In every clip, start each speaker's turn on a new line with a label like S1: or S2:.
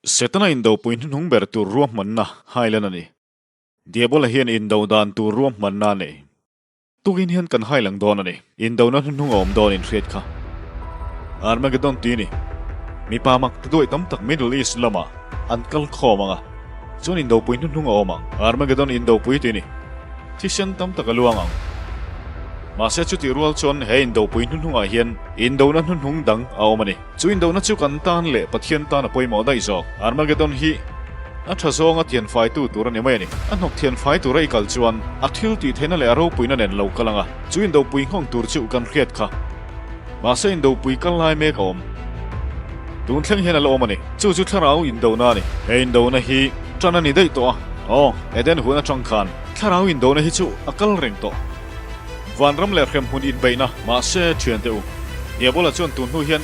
S1: Setana indopui hnuhnung ber tur ruahmanna hailan a ni. Diabola hian indo dan tur ruahmanna a nei. Tukin hian kan hailang dawn a ni. Indona hnuhnung a awm dawn in hriat kha. Armageddon tih a ni. Mipa mak ta duai tam tak Middle East lamah an kal khawm ang a, chuan indopui hnuhnung a awm ang. Armageddon indopui tih a ni. Thisen tam tak a luang ang. Mahse chutih rual chuan he indopui hnuhnungah hian indona hnuhnung dang a awm a ni. Chu indona chu kan tan leh Pathian tan a pawimawh daih zawk. Armageddon hi a tha zawnga thianfaitu tur a ni mai a ni. A hnawk thianfai tura i kal chuan a thil tih theihna leh a ropuina nen lo kal ang a, chu indopui nghawng tur chu kan hriat kha. Mahse indopui kal lai mek a awm. Tun thleng hian a la awm a ni. Chu chu thlarau indona a ni. He indona hi tan a ni daih tawh a. Aw, Eden hun atang khan thlarau indona hi chu a kal reng tawh. Vanram leh hremhmun inbeihna, mahse, thiante u, Diabola chuan tun hnu hian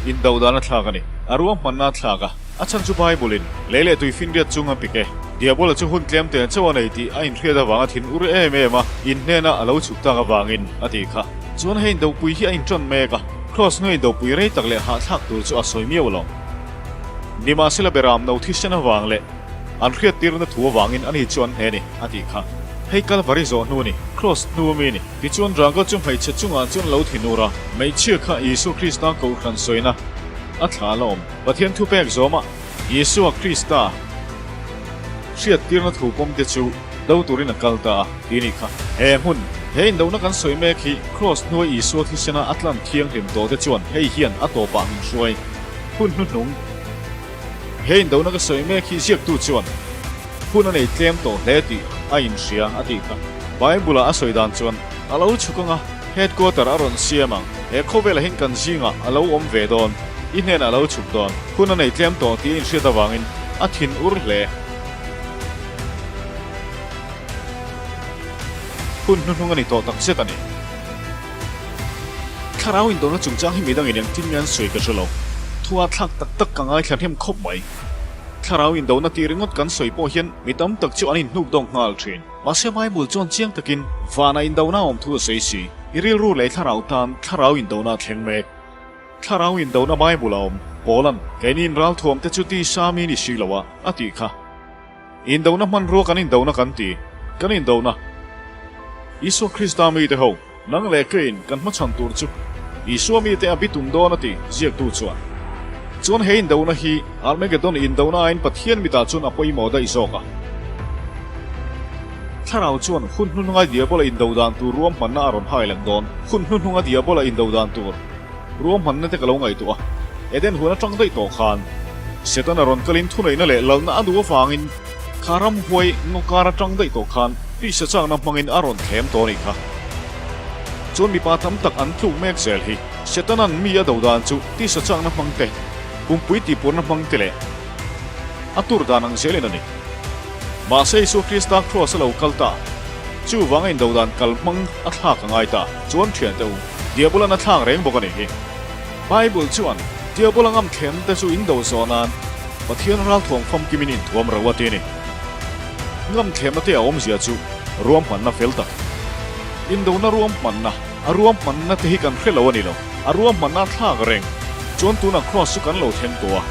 S1: indo dan a thlak a ni. A ruahmanna a thlak a, a chhan chu Bible-in lei leh tui finriat chung a pik e. Diabola chu hun tlem te chauh a nei tih a inhriat avanga thin ur em em a, in hnena a lo chhuk tak avangin a ti kha. Chuan hei indopui hi a inṭan mek a, Kraws hnuai indopui rei tak leh hahthlak tur chu a sawi miau lo. Nimahsela beram no thisen avang leh an hriattirna thu avangin ani chu an hne ni, a tih kha. Hei Kalvari zawh hnu ni, Kraws hnu ami ni. Tichuan Drago chu hmeichhe chungah chuan lo thi nur a, hmeichhia kha Isua Krista kohhran sawina a thla la awm. Pathian thupek zawma Isua Krista hriattirna thu pawm te chu do turin a kal ta a, ti ni kha. He hmun, he indona kan sawi mek hi Kraws hnua Isua thisena a tlan thianghlim tawh te chuan hei hian a tawpah min hruai. Hun hnuhnung. He indona ka sawi mek hi ziaktu chuan hun a nei tlem tawh hle tih a inhria a tih kha. Bible-ah a sawi dan chuan a lo chhuk ang a, headquarter a rawn siam ang, he khawvelah hian kan zingah a lo awm ve dawn, i hnenah a lo chhuk dawn, hun a nei tlem tawh tih a inhriat avangin a thin ur hle. Hun hnuhnung a ni tawh takzet a ni. Thlarau indona chungchang hi midangin engtin nge an sawi ka hre lo. Thua thlak tak tak ka ngaithla hnem khawp mai. Thlarau indona tih ringawt kan sawi pawh hian mi tam tak chu an inhnuk dawk nghal thin. Mahse Bible chuan chiang takin vana indona awm thu a sawi si. I rilru leh thlarau tan thlarau indona a thleng mek. Thlarau indona Bible a awm. Paula'n, Keini inralthuam te chu tisa mi ni si lo a, a tih kha. Indona hmanrua kan indona kan ti, kan indona. Isua Krista mite ho, nang leh keiin kan hmachhan tur chu Isua mite a bitum dawn a ti, ziaktu chuan. Chuan he indona hi Armageddon indona aiin Pathian mitah chuan a pawimawh daih zawk a. Thlarau chuan hun hnuhnunga Diabola indo dan tur ruahmanna a rawn hai lang dawn. Hun hnuhnunga Diabola indo dan tur Ruahmanna te ka lo ngaihtuah a, Eden huan atang daih tawh khan Setana rawn kalin thuneihna leh lalna a duh avangin kha ramhuai ngaw kar atang daih tawh khan tisa chakna hmangin a rawn thlem tawh a nih kha. Chuan mipa tam tak an tluk mek zel hi Setana'n mi a do dan chu tisa chakna hmang te, pumpui tihpurna hmang te leh a tur dan ang zelin a ni. Mahse Isua Krista Kraws a lo kal ta, chuvanga indo dan kal hmang a thlak a ngai ta. Chuan thiante u, Diabolan a thlak reng bawk a nih hi. Bible chuan, Diabola ngam thlem te chu indo zawh nan Pathian ralthuam famkimin inthuam ro a ti a ni. Ngam thlemna te a awmzia chu ruahmanna fel tak. Indona ruahmanna, a ruahmanna te hi kan hre lo a ni lo. A ruahmanna a thlak reng chuan tunah Kraws chu kan lo thleng tawh a.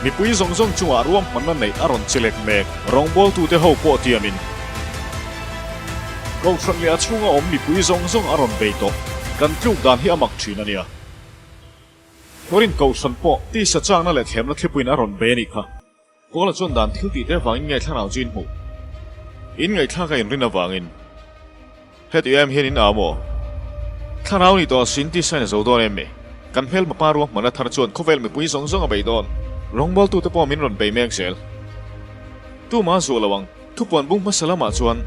S1: Mipui zawng zawng chungah ruahmanna neih a rawn che lek mek. Rawngbawltute ho pawh tiamin. Kohhran leh a chhunga awm mipui zawng zawng a rawn bei tawh. Kan tluk dan hi a mak thin a nia. Korin Kohhran pawh tisa chakna leh thlemna thlipuiin a rawn bei a nih kha. Paula chuan dan thil tih te avangin nge thlarau chu in hmuh? In ngaihthlak a inrin avangin heti em hian in au maw? Thlarau nih tawh sin tisa in a zo dawn em mi? Kan hmelma pa ruahmanna thar chuan khawvel mipui zawng zawng a bei dawn. Rawngbawltute pawh min rawn bei mek zel. Tumah a zuah lo ang. Thupuan bung hmasa lamah chuan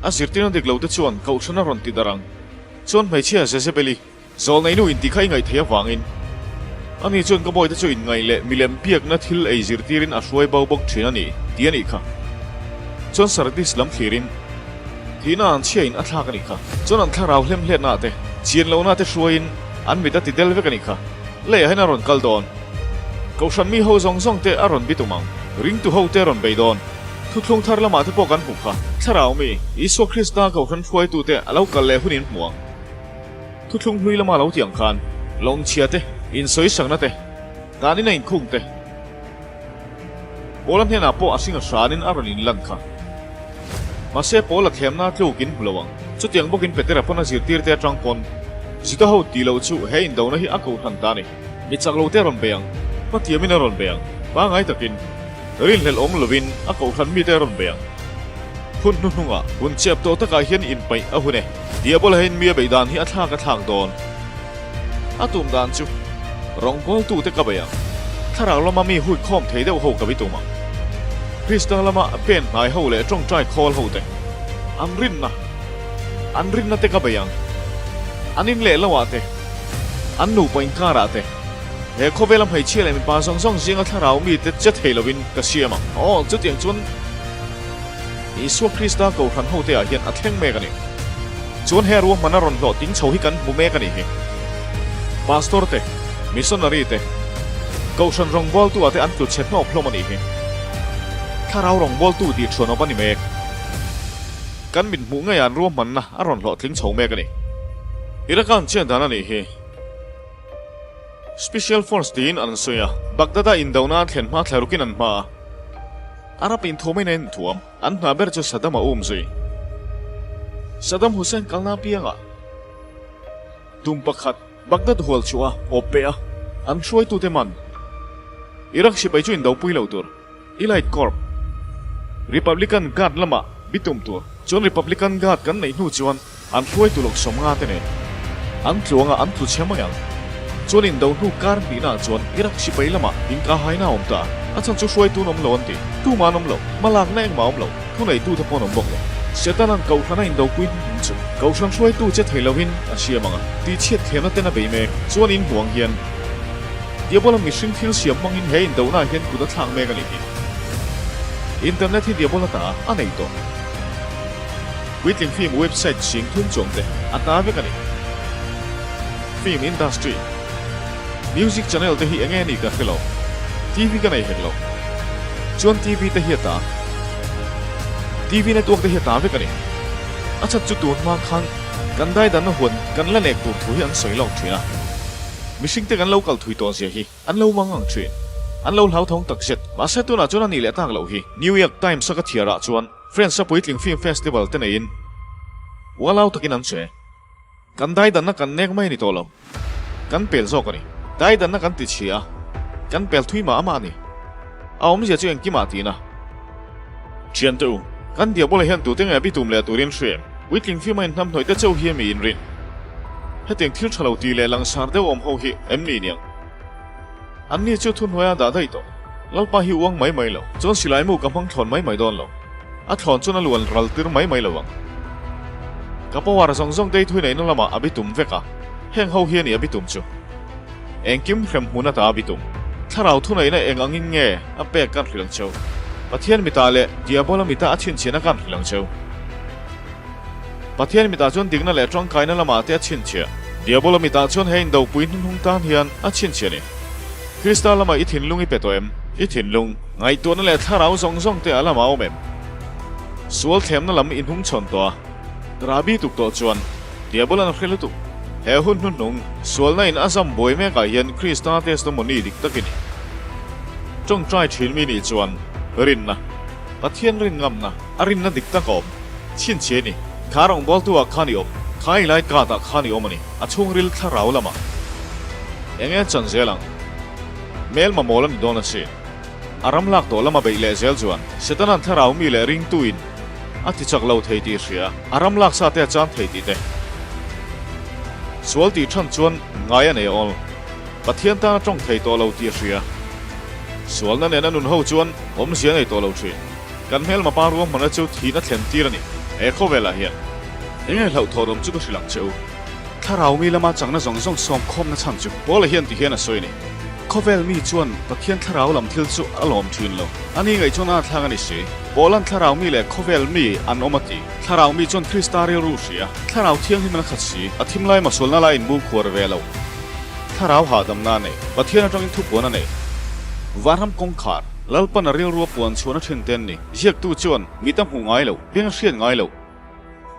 S1: a zirtirna dik lote chuan kohhran a rawn ti darh ang. Chuan hmeichhia Jezebeli, zawlneinu intih kha i ngaih theih avangin ani chuan ka bawite chu inngaih leh milem biakna thil ei zirtirin a hruai bo bawk thin a ni tih a nih kha. Chuan Sardis lam thlirin thihna an chhiain a thlak a nih kha. Chuan an thlarau hlemhletna te, chian lohna te hruaiin an mit a ti del vek a nih kha. Leiah hian a rawn kal dawn. Kohhran mi ho zawng zawng te a rawn bitum ang. Ringtu ho te a rawn bei dawn. Thuthlung thar lamah te pawh kan hmuh kha. Thlarau mi, Isua Krista kohhran hruaitute a lo kal leh hun in hmu ang. Thuthlung hlui lama lo ti ang khan, lawngchhia te, insawisakna te, danin a inkhung te. Paula hnenah pawh a hring a hranin a rawn inlan kha. Mahse Paula thlemna tlukin hmu lo ang. Chutiang bawkin Petera pawn a zirtirte atang pawn Juda ho tih loh chu he indona hi a kohhran ta a ni. Mi chak lote a rawn bei ang. Hmatiamin a rawn bei ang. Pangai takin rinhlelh awm lovin a kohhran mite a rawn bei ang. Hun hnuhnungah hun chep tawh takah hian inpaih a hun e. Diabola hian mi a beih dan hi a thlak a thlak dawn. A tum dan chu rawngbawltute ka bei ang. Thlarau lama mi hui khawm thei deuh ho ka bi tum ang. Krista lama pen hnai ho leh tawngtai khawl ho te an rinna an rinna te ka bei ang. An in leh lo ah te, an nupa inkar ah te, he khawvela hmeichhia leh mipa zawng zawng zinga thlarau mi te che thei lovin ka siam ang. Aw, chutiang chuan Isua Krista Kohhran hote ah hian a thleng mek a ni. Chuan he ruahman a rawn hlawh ting chho hi kan hmu mek a nih hi. Pastor te, Missionary te, Kohhran rawngbawltu ah te an tlu chhe hnawk hlawm a nih hi. Thlarau rawngbawltu tih thuanawp a ni mek. Kan mit hmuh ngei an ruahmanna a rawn hlawhtling chho mek a ni. Iraq a an chian dan a nih hi. Special Force tiin an sawi a, Baghdad-a indona a thlen hma thlarukin an hma a. Arab inthuamin a inthuam. An hna ber chu Saddam a um zui. Saddam Hussein kalna apiangah tum pakhat Baghdad hual chhuah a awp peh a, an hruaitute man Iraq sipai chu indopui lo tur Elite Corps, Republican Guard lamah bitum tur. Chuan Republican Guard kan neih hnu chuan An hruaitu lawk 50 te nen an tluanga an tlu chhe mai ang. Chuan indo hnu kar hnihnaah chuan Iraq sipai lamah inkahhaina a awm ta. A chhan chu hruaitu an awm lo an ti. Tumah an awm lo, hmalakna engmah a awm lo, thuneitute pawh an awm bawk lo. Setana'n Kohhrana indopui hnuhnung chu Kohhran hruaitu che thei loin a siam ang a, tihchhiat thiamna ten a bei mek. Chuan in hmuh ang hian Diabola mihring thil siam hmangin he indonaah hian kut a thlak mek a nih hi. Internet hi Diabola ta a nei tawh. Puitling film website sing thum chuang te a ta vek a ni. Film industry, music channel te hi enge ni ka hre lo. TV ka nei hek lo. Chuan TV te hi a ta. TV network te hi a ta vek a ni. A chhan chu tun hma khan kan daidanna huan kan la nek tur thu hi an sawi lawk thin a. Mihring te kan lo kal thui tawh zia hi an lo mang ang thin. An lo hlauthawng takzet. Mahse tunah chuan a nih leh tak loh hi. New York Times a ka thiar ah chuan France a puitling film festival te neiin ualau takin an che. Kan daidanna kan nek mai a ni tawh lo. Kan pel zawk a ni. Daidanna kan ti chhia a, kan pel thui mah mah a ni. A awmzia chu engkimah tiin a. Thian teh u, kan Diabola hian tute nge a bitum leh turin hria em? Puitling film a inhnamhnawih te chauh hi a mi inrin. Hetiang thil tha lo ti leh langsar deuh awm ho hi em ni niang? Anni chu thuhnuaia dah daih tawh. Lalpa hi uang mai mai lo. Chuan silai mu ka hmang thlawn mai mai dawn lo. A thlawn chuan a luan ral tir mai mai lo ang. Ka power zawng zawng te hi thui neihna lamah a bitum vek a, heng ho hi a ni a bitum chu. Engkim hrem hmun ata a bitum. Thlarau thuneihna eng angin nge a pek kan hrilh ang cheu. Pathian mitah leh Diabola mitah a chhinchhiahna kan hrilh ang cheu. Pathian mitah chuan dikna leh tangkaina lamah te a chhinchhiah. Diabola mitah chuan he indopui hnuhnung tan hian a chhinchhiah a ni. Krista lamah i thinlung i pe tawh em? I thinlung, ngaihtuahna leh thlarau zawng zawng te a lamah a awm em? Sual thlemna lam i hnungchhawn tawh a, Rabi tuk tawh chuan Diabolan a hre lutuk. He hun hnuhnung, sualna in a zam buai mekah hian Krista testimony dik tak i ni. Tawngtai thin mi nih chuan rinna, Pathian rin ngamna, A rinna dik tak a awm. Chhinchhiah ni. Kha rawngbawltu ah khan i awm. Kha i lai kat ah khan i awm a ni. A chhungril thlarau lamah. Eng nge chan zel ang? Mel mamawh la ni dawn asin. A ram lak tawh lama beih leh zel chuan Setana'n thlarau mi leh ringtuin a ti chak lo thei tih hria. A ram lak sa te a chan thei tih te. Sual tih than chuan ngai a nei awl. Pathian tan a tawng thei tawh lo tih a hria. Sualna nen a nun ho chuan awmzia a nei tawh lo thin. Kan hmelma pa ruahmanna chu thihna thlen tir a ni. He khawvelah hian eng nge hlauhthawh awm chu ka hrilh ang che u. Thlarau mi lama changna zawng zawng sawm khawmna chhan chu Paula hian ti hian a sawi a ni. Khawvel mi chuan Pathian thlarau lam thil chu a lawm thin lo. A ni ngaih chuan a thlak a ni si. Paula'n thlarau mi leh khawvel mi an awm a ti. Thlarau mi chuan Krista rilru hria. Thlarau thianghlim an khat si. A thim lai masualna lai inbu khuar ve lo. Thlarau hahdamna a nei. Pathian atangin thupuan a nei. Vanram kawngkhar. Lalpan a rilrua puan chhuahna thin te an ni. Ziaktu chuan, Mit a hmuh ngai lo, beng a hriat ngai lo,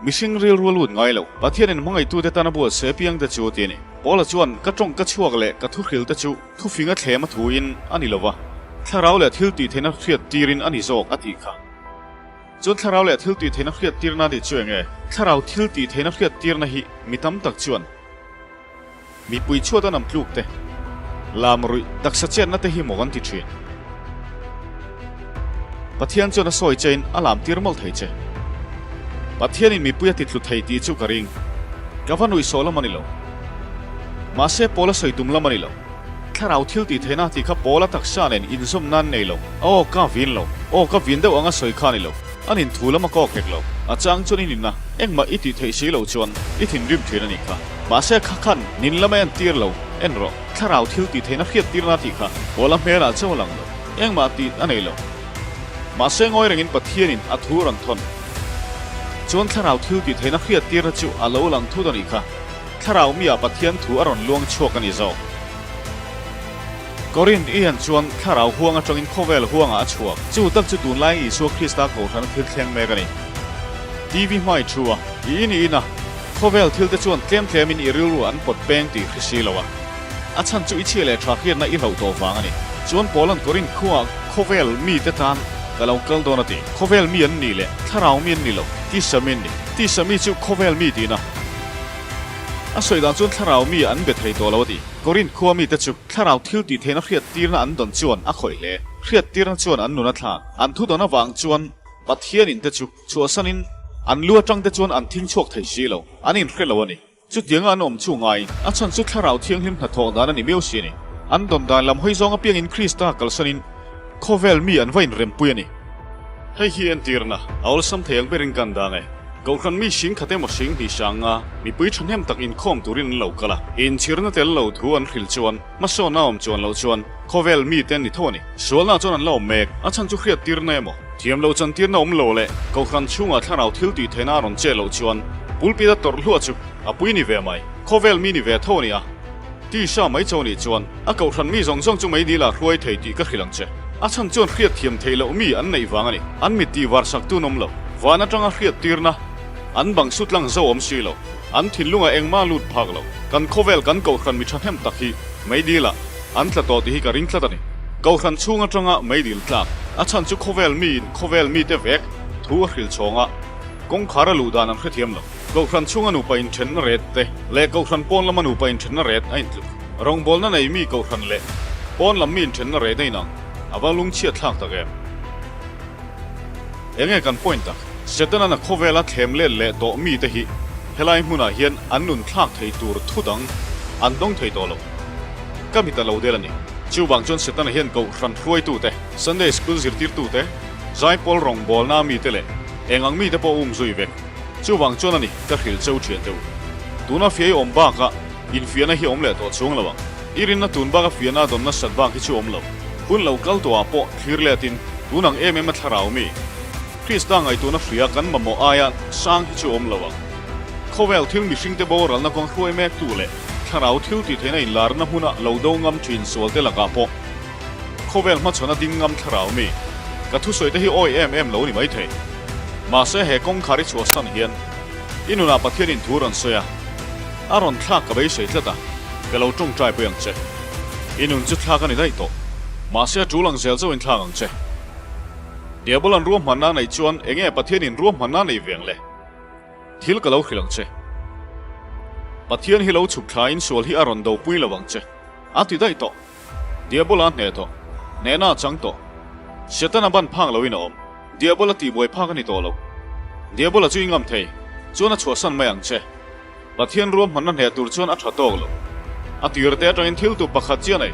S1: mihring rilrua lut ngai lo, Pathianin hmangaihtute tana buat se piang te chu ti a ni. Paula chuan, Ka tawng ka chhuak leh ka thuhril te chu thufinga thlem a thuin a ni lo va. Thlarau leh thil tih theihna hriat tirin a ni zawk a tih kha. Chuan thlarau leh thil tih theihna hriat tirna tih chu eng nge? Thlarau thil tih theihna hriat tirna hi mi tam tak chuan mipui chhuat a nam tluk te, lam ruih taksa chetna te hi maw kan ti thin. Pathian chuan a sawi chein a lam tir mawlh thei che. Pathianin mipui a ti tlu thei tih chu ka ring. Ka va nuihsawh lam a ni lo. Mahse Paula sawi tum lam a ni lo. Thlarau thil tih theihna tih kha Paula taksa nen inzawm nan nei lo. Aw, ka vin lo. Aw, ka vin deuh anga sawi kha a ni lo. A nin thu lam a kawk hek lo. A chang chuan i ninna engmah i tih theih si lo chuan i thinrim thin a nih kha. Mahse kha khan nin lam a entir lo. En rawh. Thlarau thil tih theihna hriat tirna tih kha Paula hmelah chauh a lang lo. Engmah tih a nei lo. Mahse ngawi rengin Pathianin a thu rawn thawn chuan thlarau thil tih theihna hriat tirna chu a lo lang thut a nih kha. Thlarau miah Pathian thu a rawn luang chhuak a ni zawk. Korinth i han chuan thlarau huang atangin khawvel huangah a chhuak. Chu tak chu tunlai Isua Krista kohhrana thil thleng mek a ni. TV hmai thu a, i in i in a, khawvel thil te chuan tlem tlemin i rilru an pawt peng tih hri si lo a. A chhan chu i chhia leh tha hriatna i hlauh tawh vang a ni. Chuan Paula'n Korinth khuaah khawvel mite tan ka lo kal dawn a ti. Khawvel mi an nih leh thlarau mi an ni lo, tisa mi an ni. Tisa mi chu khawvel mi tihna. A sawi dan chuan thlarau mi an be thei tawh lo a ti. Korinth khua mite chu thlarau thil tih theihna hriat tirna an dawn chuan a khawih hle. Hriat tirna chuan an nun a thlak. An thu dawn avang chuan Pathian in te chu chhuahsanin an lu atang te chuan an thing chhuak thei si lo. An inhre lo a ni. Chutianga an awm chu ngai a chhan chu thlarau thianghlim hnathawh dan a ni miau si a ni. An dawn dan lam hawi zawng apiangin Krista kalsanin khawvel mi an va inrempui a ni. Hei hi entirna a awlsam thei ang berin kan dang e. Kohhran mi sing khat emaw sing hnih sang nga mipui thahnem tak inkhawm turin an lo kal a. Inchhirna tel lo thu an hrilh chuan hmasawnna awm chuan loh chuan khawvel mite an ni tho a ni. Sualna chuan an la awm mek. A chhan chu hriattirna emaw thiam lo chantirna awm lo leh kohhran chhungah thlarau thil tih theihna a rawn che loh chuan pulpit a tawrh hluah chu a pui ni ve mai. Khawvel mi ni ve tho a ni a. Tisa mai cho nih chuan a kohhran mi zawng zawng chu mei dil ah hruai thei tih ka hrilh ang che. A chhan chuan hriat thiam theih loh mi an neih vang a ni. An mit tih var sak tun awm lo. Van atanga hriat tirna an bang su tlang zo awm si lo. An thinlungah engmah lut phak lo. Kan khawvel kan kohhran mi thahnem tak hi mei dil ah an tla tawh tih hi ka ring tlat a ni. Kohhran chhung atanga mei dil tlak. A chhan chu khawvel mi in khawvel mite vek thu a hrilh chhawng a, kawngkhar a luh dan an hrethiam lo. Kohhran chhunga nupa inthenna ret te leh kohhran pawn lama nupa inthenna ret a intluk. Rawngbawlna nei mi kohhran leh pawn lam mi inthenna ret a inang. A va lungchhiat thlak tak em? Enge kan point tak? Setana'n a khawvela thlem let leh tawh mite hi helai hmunah hian an nun thlak thei tur thu dang an dawng thei tawh lo. Ka mit a lo del a ni. Chuvang chuan Setana hian kohhran hruaitute, Sunday School zirtirtute, zaipawl rawngbawlna mite leh eng ang mite pawh um zui vek. Chuvang chuan a ni, ka hrilh cheu thian deuh. Tuna fiah i awm bakah infiahna hi awm leh tawh chuang lo ang. I rinna tun baka fiahna a dawn nasat bak hi chu awm lo. Hun lo kal tawhah pawh thlir letin tun ang em em a thlarau mi, Krista ngaihtuahna hria kan mamawh aia sang hi chu awm lo ang. Khawvel thil mihringte boralna kawng hruai mektu leh thlarau thil tih theihna inlarna hmuna lo do ngam thin sualte lakah pawh Khawvel hmachhawn a ding ngam thlarau mi, ka thusawi te hi awi em em lo ni maithei. Mahse he kawngkhar i chhuahsan hian i nunah Pathianin thu rawn sawi a, a rawn thlak ka beisei tlat a, ka lo tawngtai pui ang che. I nun chu thlak a ni daih tawh. Mahse a tul ang zel chauhin thlak ang che. Diabola'n ruahmanna a neih chuan enge Pathianin ruahmanna a nei ve ang le? Thil ka lo hrilh ang che. Pathian hi lo chhuk thlain sual hi a rawn do pui lo ang che. A ti daih tawh. Diabola hneh tawh. Hnehna a chang tawh. Setana ban phak loin a awm. Diabola tihbuai phak a ni tawh lo. Diabola chu i ngam thei. Chuan a chhuahsan mai ang che. Pathian ruahmanna hneh tur chuan a tha tawk lo. A tir te atangin thil tu pakhat chiah nei.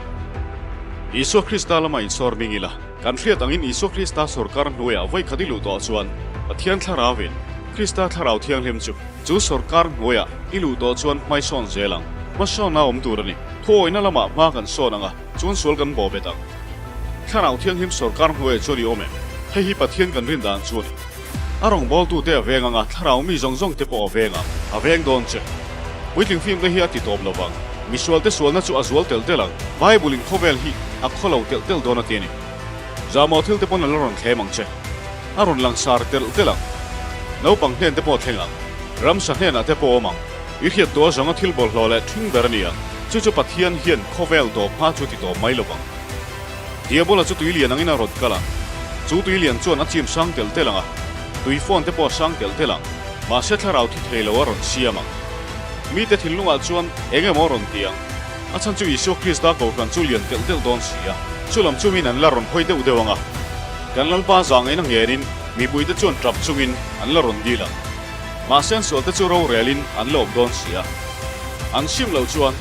S1: Isua Krista lama insawr ming ila. Kan hriat angin Isua Krista sawrkar hnuaiah vawi khat i luh tawh chuan Pathian Thlarauin Krista Thlarau Thianghlim chu chu sawrkar hnuaiah i luh tawh chuan hmaisawn zel ang. Hmasawnna awm tur a ni. Thuawihna lamah hma kan sawn ang a, chuan sual kan bawh bet ang. Thlarau Thianghlim sawrkar hnuaiah chuan i awm em? Hei hi Pathian kan rin dan chu a ni. A rawngbawltute a veng ang a, thlarau mi zawng zawng te pawh a veng ang. A veng dawn che. Puitling film te hi a ti tawp lo vang. Misualte sualna chu a zual telh telh ang. Bible in khawvel hi a khaw lo telh telh dawn a ti a ni. Zahmawh thil te pawn a la rawn thlem ang che. A rawn langsar telh telh ang. Naupang hnen te pawh a thleng ang. Ramsa hnenah te pawh a awm ang. I hriat tuah zawnga thil bawlhhlawh leh ṭhing ber a ni ang. Chu chu Pathian hian khawvel tawp hma chu ti tawp mai lo vang. Diabola chu tui lian angin a rawn kal ang. Chu tui lian chuan a chim sang telh telh ang a, tui fawn te pawh a sang telh telh ang. Mahse thlarau thi thei lo a rawn siam ang. Mite thinlungah chuan eng emaw a rawn ti ang. A chhan chu Isua Krista kohhran chu lian telh telh dawn si a, chu lam chu min an la rawn hawi deuh deuh ang a. Kan Lalpa zahngaihna ngenin mipuite chuan tap chungin an la rawn dil ang. Mahse an sualte chu rorelin an la awm dawn si a. An sim loh chuan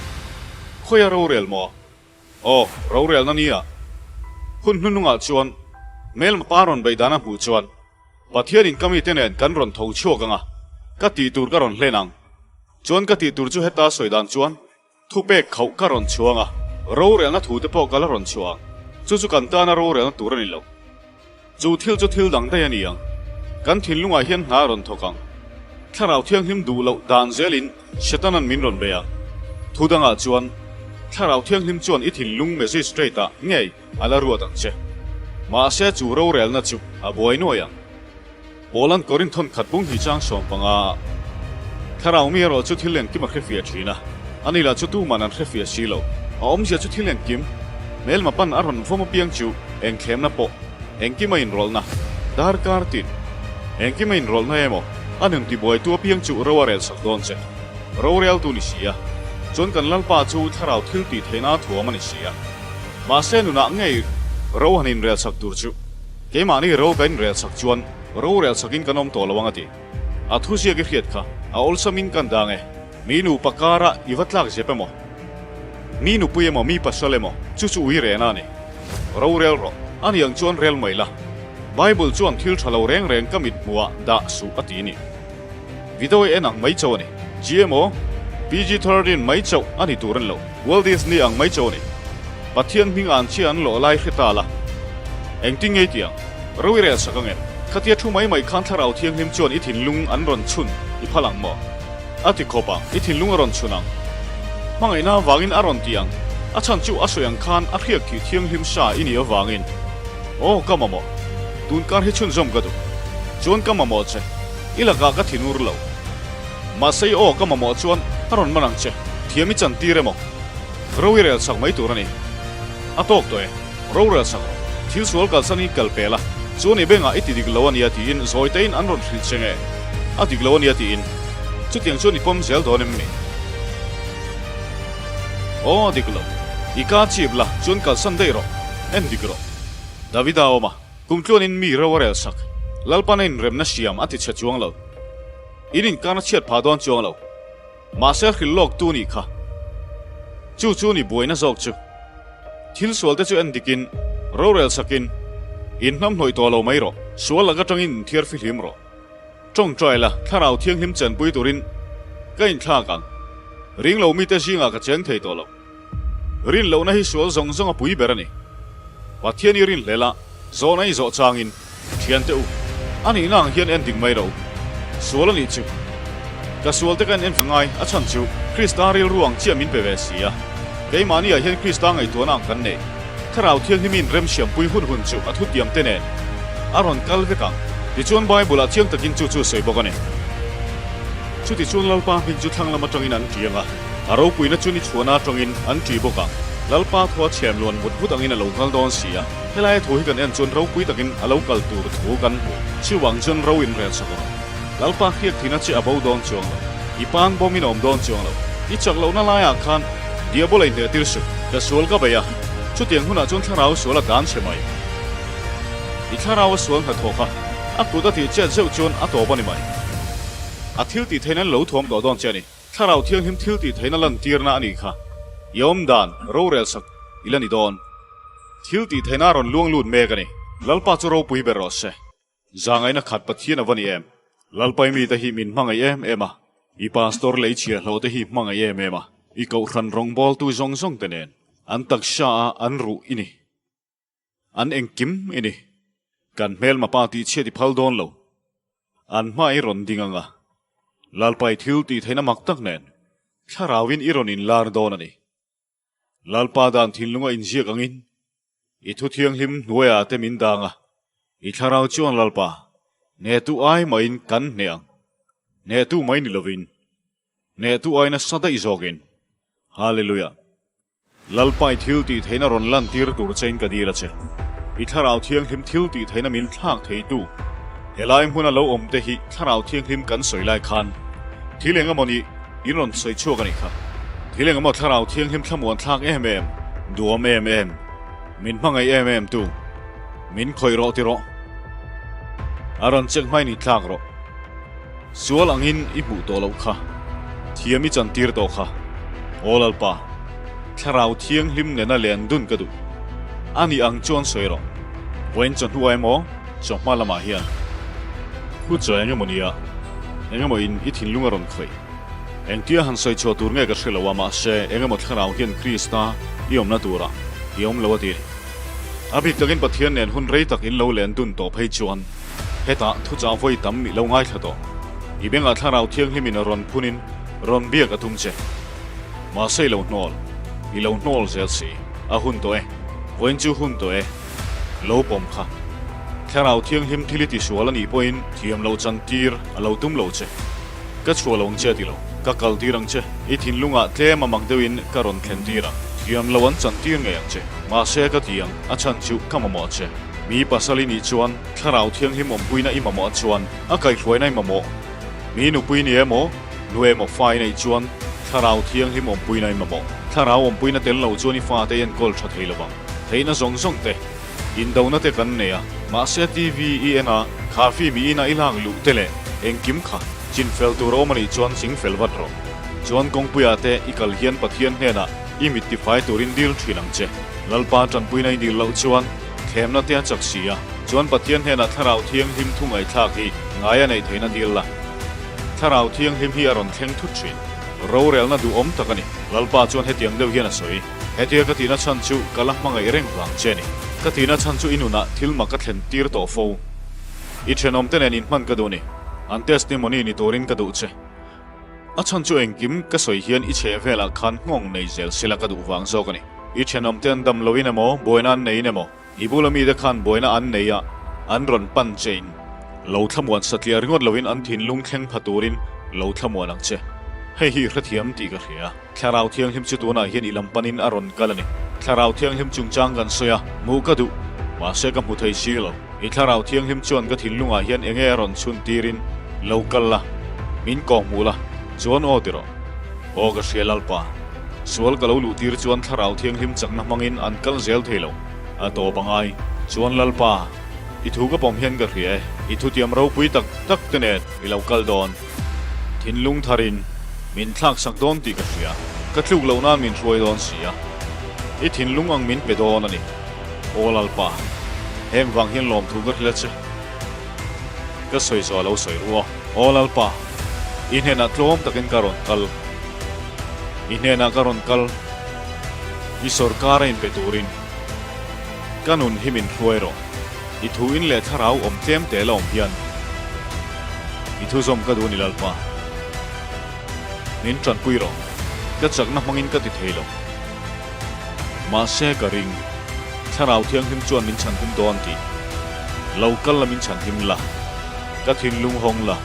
S1: khawia rorel maw? Aw, rorelna nia. Hun hnuhnungah chuan hmelma pa rawn beih dan a hmuh chuan Pathianin ka mite nen kan rawn tho chhuak ang a, ka tih tur ka rawn hlen ang. Chuan ka tih tur chu heta sawi dan chuan Thupek khauh ka rawn chhuang a, rorelna thu te pawh ka la rawn chhuah ang. Chu chu kan tana rorelna tur a ni lo. Chu thil chu thil dang daih a ni ang. Kan thinlungah hian hna a rawn thawk ang. Thlarau Thianghlim duh loh dan zelin Setanan min rawn bei ang. Thu dangah chuan, Thlarau Thianghlim chuan i thinlung magistrate-ah ngei a la ruat ang che. Mahse chu rorelna chu a buai nuai ang. Paula'n Korinthon khat bung hi chang 15 a Thlarau mi erawh chu thil engkim a hrefiah thin a, ani lah chu tuman an hrefiah si lo. A awmzia chu thil engkim, hmelma pan a rawn vawm apiang chu engthlemna pawh, engkim a inrawlhna, darkar tin, engkim a inrawlhna emaw, a nun tibuaitu apiang chu ro a relsak dawn che. Roreltu ni si a, chuan kan Lalpa chu thlarau thil tih theihna a thuam a ni si a. Mahse nunah ngei ro han inrelsak tur chu. Keimahni ro ka inrel chak chuan rorel chakin kan awm tawh lo ang a ti. A thuziak i hriat kha a awlsamin kan dang e. Mi nupa kara i va tlak zep emaw? Mi nupui emaw mi pasal emaw chu chu ui rehna a ni. Rorel rawh, a ni ang chuan rel mai la. Bible chuan thil tha lo reng reng ka mit hmuhah dah suh a ti ni. Video i en ang mai chauh a ni. GMO, PG-13 mai chauh a ni tur a ni lo. Walt Disney ang mai chauh a ni. Pathian hming an chhia an lawh lai hre ta la. Engtin nge i tih ang? Ro i rel sak ang em? Khatia thu mai mai khan Thlarau Thianghlim chuan i thinlung an rawn chhun i phal ang maw? A ti khawp ang, i thinlung a rawn chhun ang. Hmangaihna avangin a rawn ti ang. A chhan chu a sawi ang khan a hriak thih thianghlim sa i nih avangin. Aw, ka mamawh. Tunkar hi chhunzawm ka duh. Chuan ka mamawh che. I lakah ka thinur lo. Mahse i aw ka mamawh chuan a rawn man ang che. Thiam i chan tir emaw? Ro i rel chak mai tur a ni. A tawk tawh e. Ro rel chak rawh. Thil sual kalsan hi kal pel a, chuan i bengah i ti dik lo a nia tiin zawi tein an rawn hrilh che nge? A dik lo a nia tiin. Chutiang chuan i pawm zel dawn em ni? Aw a dik lo. I ka chip la, chuan kalsan daih rawh. En dik rawh. Davida a awm a. Kum tluanin mi ro a rel sak. Lalpan a inremna siam a ti chhe chuang lo. In inkarna chhiat phah dawn chuang lo. Mahse hrilh lawk tu nih kha. Chu chu ni buaina zawk chu. Thil sual te chu en dikin, rorel sakin, in hnamhnawih tawh lo mai rawh. Sual lak atangin inthiar fihlim rawh. Tawngtai la, thlarau thianghlim chenpui turin ka inthlak ang. Ring lo mite zingah ka cheng thei tawh lo. Rin lohna hi sual zawng zawng a pui ber a ni. Pathian i rin hlel a, zawhna i zawh changin, Thiante u, a nihna ang hian en dik mai ro. Sual a nih chu. Ka sual te ka en en ve ngai, a chhan chu Krista rilru ang chiah min pe ve si a. Keimahni ah hian Krista ngaihtuahna ang kan nei. Thlarau Thianghlimin remsiampui hun hun chu a thutiam te nen a rawn kal vek ang. Tichuan Bible ah chiang takin chu chu sawi bawk a ni. Chutichuan Lalpa hming chu thlang lam atangin an ṭi ang a. A ropuina chu ni chhuahna atangin an ṭi bawk ang. Lalpa thua chhem luan vut vut angin a lo kal dawn si a. Helaia thu hi kan en chuan ropui takin a lo kal tur thu kan hmu. Chuvang chuan ro in rel sak rawh. Lalpa hriak thihna che a bo dawn chuang lo. I pan bawmin a awm dawn chuang lo. I chak lohna laiah khan Diabola inhneh tir suh. Ka sual ka bei a, chutiang hunah chuan thlarau sual a tlan chhe mai. I thlarau a sual hnathawk a, a kut a tih chet zeuh chuan a tawp a ni mai. A thil tih theihna lo thuam tawh dawn che a ni. Thlarau Thianghlim thil tih theihna lantirna a nih kha. I awm dan, rorel sak i la ni dawn. Thil tih theihna a rawn luang lut mek a ni. Lalpa chu ropui ber rawh se. Zangaihna khat Pathian a va ni em? Lalpai mite hi min hmangaih em em a, i pastor lei chhiahhlawh te hi hmangaih em em a, i kohhran rawngbawltu zawng zawng te nen an taksa a an ruh i ni. An engkim i ni. Kan hmelma pa tih chhiat i phal dawn lo. An hma i rawn ding ang a, Lalpai thil tih theihna mak tak nen thlarauin i rawn inlar dawn a ni. Lalpa dan thinlunga inziak angin i thu thianghlim hnuaiah te min dang a, i thlarau chuan Lalpa, hnehtu ai mahin kan hneh ang. Hnehtu mai ni lovin, hnehtu ai nasa daih zawkin. Hallelujah! Lalpa i thil tih theihna rawn lantir tur chein ka dil a che. I Thlarau Thianghlim thil tih theihna min thlak theitu. Helai hmuna lo awm te hi Thlarau Thianghlim kan sawi lai khan thil eng emaw nih in rawn sawi chhuak a nih kha. Thil eng emaw Thlarau Thianghlim thlamuan thlak em em, duam em em, min hmangaih em em tu, min khawih rawh ti rawh. A rawn chek hmain i tlak rawh. Sual angin i hmuh tawh loh kha, thiam i chantir tawh kha. Aw Lalpa, Thlarau Thianghlim nena len dun ka duh. A nih ang chuan sawi rawh. Vawiin chawhnu emaw, chawhma lamah hian thu chawi eng emaw nia, eng emaw in i thinlung a rawn khawih. Engtia han sawi chhuah tur nge ka hre lo a, mahse eng emaw Thlarau hian Krista i awmna turah i awm lo a ti. A bik takin Pathian nen hun rei tak in lo len dun tawh phei chuan, Hetah thuchah vawi tam i lo ngaithla tawh. I bengah Thlarau Thianghlimin a rawn phunin rawn biak a tum che. Mahse i lo hnawl, i lo hnawl zel si. A hun tawh e. Vawiin chu hun tawh e. Lo pawm kha. Thlarau Thianghlim thil i tisual a nih pawhin thiam lo chantir a lo tum lo che. Ka chhuah lo ang che a ti lo. Ka kal tir ang che. I thinlungah tlem a mak deuhin ka rawn thlen tir ang. Thiam lo an chantir ngei ang che. Mahse ka ti ang, a chhan chu ka mamawh che. Mi pasal i nih chuan Thlarau Thianghlim awmpuina i mamawh chuan a kaihhruaina i mamawh. Mi nupui ni emaw, nu emaw fa i neih chuan Thlarau Thianghlim awmpuina i mamawh. Thlarau awmpuina tel lo chuan i fate i enkawl tha thei lovang. Theihna zawng zawng te, indona te kan nei a, mahse TV i en a, kha film i ina i lak luh te leh engkim kha chinfel tur a awm a nih chuan chingfel vat rawh. Chuan kawngpuiah te i kal hian Pathian hnenah i mit tifai turin dil thin ang che. Lalpa tanpuina i dil loh chuan Thlemna te a chak si a, chuan Pathian hnenah Thlarau Thianghlim thu ngaihthlak hi ngai a neih theihna dil la. Thlarau Thianghlim hi a rawn thleng thut thin. Rorelna duhawm tak a ni. Lalpa chuan hetiang deuh hian a sawi, Hetia ka tihna chhan chu ka la hmangaih reng vang che a ni. Ka tihna chhan chu i nunah thil mak ka thlen tir tawh fo. I thenawmte nen inhman ka duh ni. An testimony ni turin ka duh che. A chhan chu engkim ka sawi hian i chheh velah khan nghawng nei zel sela ka duh vang zawk a ni. I thenawmte an dam loin emaw, buaina an neiin emaw, i bula mite khan buaina an nei a, an rawn pan chein lo thlamuan satliah ringawt loin an thinlung thleng pha turin lo thlamuan ang che. Hei hi i hrethiam tih ka hria. Thlarau Thianghlim chu tunah hian i lam panin a rawn kal a ni. Thlarau Thianghlim chungchang kan sawi a, hmuh ka duh. Mahse ka hmu thei si lo. I Thlarau Thianghlim chuan ka thinlungah hian enge a rawn chhun tirin lo kal la, min kawng hmuh la, chuan aw ti rawh. Aw ka hria Lalpa, sual ka lo luh tir chuan Thlarau Thianghlim chakna hmangin an kal zel thei lo, a tawp a ngai. Chuan Lalpa, i thu ka pawm hian ka hria e, i thutiam ropui tak tak te nen i lo kal dawn. Thinlung tharin min thlaksak dawn tih ka hria, ka tluk loh nan min hruai dawn si a, i thinlung ang min pe dawn a ni. Aw Lalpa, heng vang hian lawmthu ka hrilh a che. Ka sawi zawh a lo sawi ru a. Aw Lalpa, i hnenah tlawm takin ka rawn kal. I hnenah ka rawn kal, i sawrkar a inpe turin. Ka nun hi min hruai rawh. I thu in leh thlarau awm tlem te la awm hian i thu zawm ka duh ni Lalpa. Min tanpui rawh. Ka chakna hmangin ka ti thei lo. Mahse ka ring. Thlarau Thianghlim chuan min chhanhim dawn tih. Lo kal la min chhanhim la. Ka thinlung hawng la.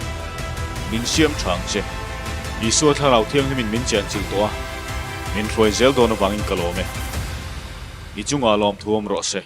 S1: Min siam tha ang che. Isua Thlarau Thianghlimin min chenchilh tawh a. Min hruai zel dawn avangin ka lawm e. I chungah lawmthu awm rawh se.